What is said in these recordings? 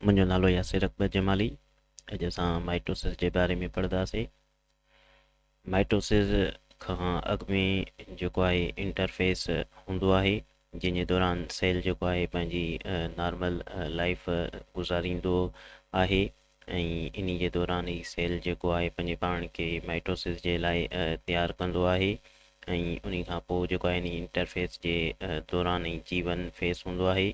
منهنجو نالو ياسر اڪبر جمالي. اڄ اسان مائٽوسس جي باري ۾ پڙهنداسين. مائٽوسس کان اڳ ۾ جيڪو آهي انٽرفيس هوندو آهي جنهن جي دوران سيل جيڪو آهي پنهنجي نارمل لائف گذاريندو آهي ۽ انهي جي دوران هي سيل جيڪو آهي پنهنجي پاڻ کي مائٽوسس جي لاء تيار ڪندو آهي ۽ انهي کان پوء جيڪو آهي انهي انٽرفيس جي دوران هي جي ون فيس هوندو آهي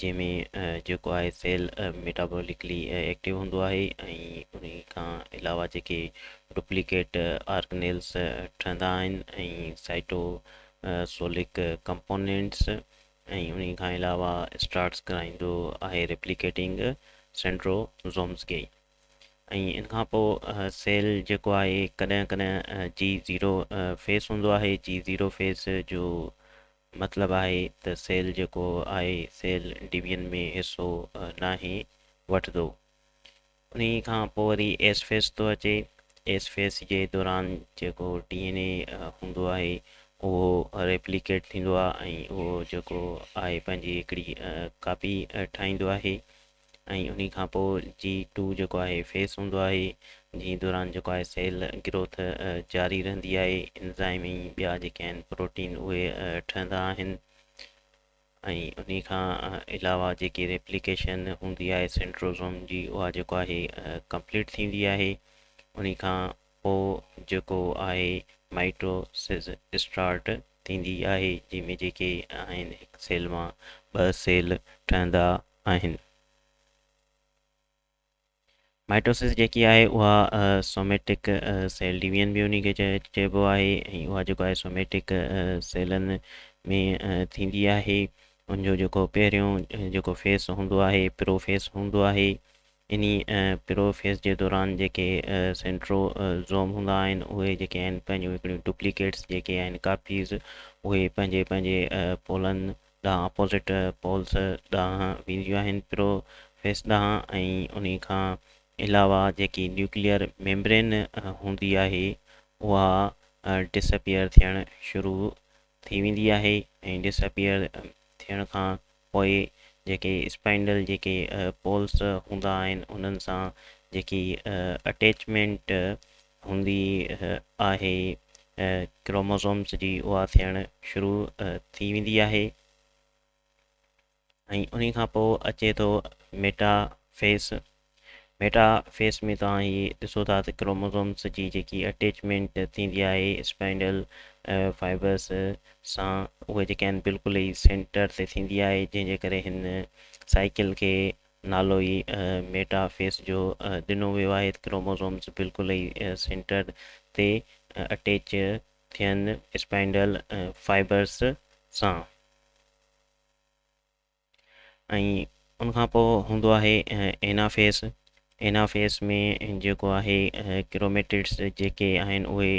جنهن ۾ جيڪو آهي سيل ميٽابولڪلي ايڪٽو هوندو آهي ۽ ان کان علاوه جيڪي ڊپليڪيٽ آرگنيلز ٺهندا آهن ۽ سائٽو سولڪ ڪمپونينٽس ۽ ان کان علاوه اسٽارٽس ڪرائيندو آهي ريپليڪيٽنگ سينٽروزومز کي ۽ ان کان پوء سيل جيڪو آهي ڪڏهن ڪڏهن جي زيرو فيس هوندو آهي جي زيرو فيس جو مطلب آهي ته سيل جيڪو آهي سيل ڊويزن ۾ حصو ناهي وٺندو. انهي کان پوء وري ايس فيس ٿو اچي. ايس فيس جي دوران جيڪو ڊي اين اي هوندو آهي اهو ريپليڪيٽ ٿيندو آهي ۽ اهو جيڪو آهي پنهنجي هڪڙي ڪاپي ٺاهيندو آهي. ۽ انهي کان پوء جي ٽو جيڪو آهي فيس هوندو آهي جنهن دوران جيڪو آهي سيل گروٿ جاري رهندي آهي انزائم ۽ ٻيا جيڪي آهن پروٽين اهي ٺهندا آهن ۽ انهي کان علاوه جيڪي ريپليڪيشن هوندي آهي سينٽروزوم جي اها جيڪو آهي ڪمپليٽ ٿيندي آهي انهي کان پوء جيڪو آهي مائٽوسز اسٽارٽ ٿيندي آهي جنهن ۾ جيڪي آهن هڪ سيل مان ٻه سيل ٺهندا آهن. مائٽوسس جيڪي آهي اها سوميٽڪ سيل ڊويزن به انهي کي چئبو آهي ۽ اها جيڪو آهي سوميٽڪ سيلن ۾ ٿيندي آهي ان جو جيڪو پهريون جيڪو فيس هوندو آهي پرو فيس هوندو آهي انهي پرو فيس جي دوران جيڪي سينٽرو زوم هوندا آهن اهي جيڪي آهن پنهنجون هڪڙيون ڊپليڪيٽس جيڪي آهن ڪاپيز اهي پنهنجي پنهنجي پولن ڏانهن اپوزٽ پولس ڏانهن وينديون آهن پرو فيس ڏانهن ۽ انهي کان علاوه جيڪي نيوڪليئر ميمبرين هوندي آهي اها ڊس اپيئر ٿيڻ شروع ٿي ويندي آهي ۽ ڊس اپيئر ٿيڻ کان پوء جيڪي اسپائنڊل جيڪي پولس هوندا آهن انهن سان جيڪي اٽيچمينٽ هوندي آهي ڪروموزومز جي اها ٿيڻ شروع ٿي ويندي آهي ۽ انهي کان پوء اچي ٿو ميٽا فيس ميٽا فيس ۾ توهان هي ڏسو ٿا ته ڪروموزومز جي جيڪي اٽيچمينٽ ٿيندي آهي اسپائنڊل فائبرس سان اهي جيڪي آهن بلڪل ئي سينٽر تي ٿيندي آهي جنهن جي ڪري هن سائيڪل کي نالو ئي ميٽا فيس جو ڏنو ويو آهي ته ڪروموزومز بلڪل ئي سينٽر تي اٽيچ ٿين اسپائنڊل فائبرس سان ۽ ان کان پوء هوندو آهي اينا فيس اينا فيس ۾ جيڪو آهي ڪروميٽڊس جيڪي آهن اهي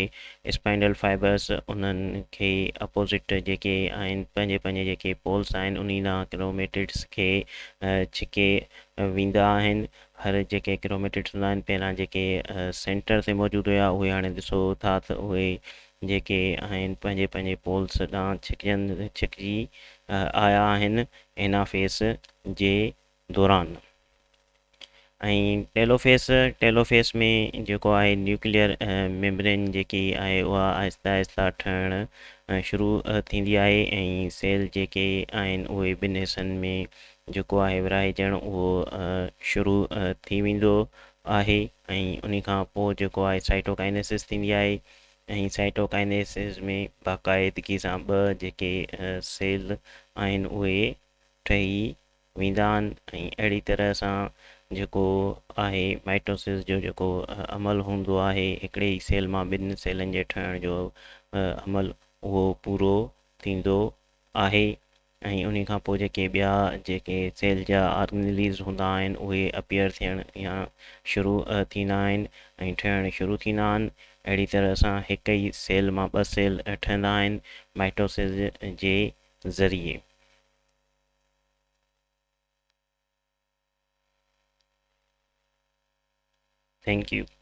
اسپائنڊل فائبرس انهن کي اپوزٽ جيڪي آهن پنهنجي پنهنجي جيڪي پولس آهن انهي ڏانهن ڪروميٽڊس کي ڇڪي ويندا آهن هر جيڪي ڪروميٽڊس هوندا آهن پهريان جيڪي سينٽر تي موجود هيا اهي هاڻي ڏسو ٿا ته اهي جيڪي آهن پنهنجي پنهنجي پولس ڏانهن ڇڪجن ڇڪجي آيا آهن اينا فيس جي دوران ۽ ٽيلوفيس ٽيلوفيس ۾ جيڪو آهي نيوڪليئر ميمبرين جيڪي آهي اها آهستي آهستي ٺهڻ شروع ٿيندي آهي ۽ سيل جيڪي آهن اهي ٻن حصن ۾ جيڪو آهي ورهائجڻ اهو شروع ٿي ويندو آهي ۽ ان کان پوء جيڪو آهي سائٽوڪائنيسس ٿيندي آهي ۽ سائٽوڪائنيسس ۾ باقاعدگي سان ٻه جيڪي سيل آهن اهي ٺهي ويندا آهن ۽ اهڙي طرح سان جيڪو آهي مائٽوسس جو جيڪو عمل هوندو آهي هڪڙي ئي سيل مان ٻن سيلن جي ٺهڻ جو عمل اهو پورو ٿيندو آهي ۽ انهي کان پوء جيڪي ٻيا جيڪي سيل جا آرگنيليز هوندا آهن اهي اپيئر ٿيڻ يا شروع ٿيندا آهن ۽ ٺهڻ شروع ٿيندا آهن اهڙي طرح سان هڪ ئي سيل مان ٻه سيل ٺهندا آهن مائٽوسس جي ذريعي. Thank you.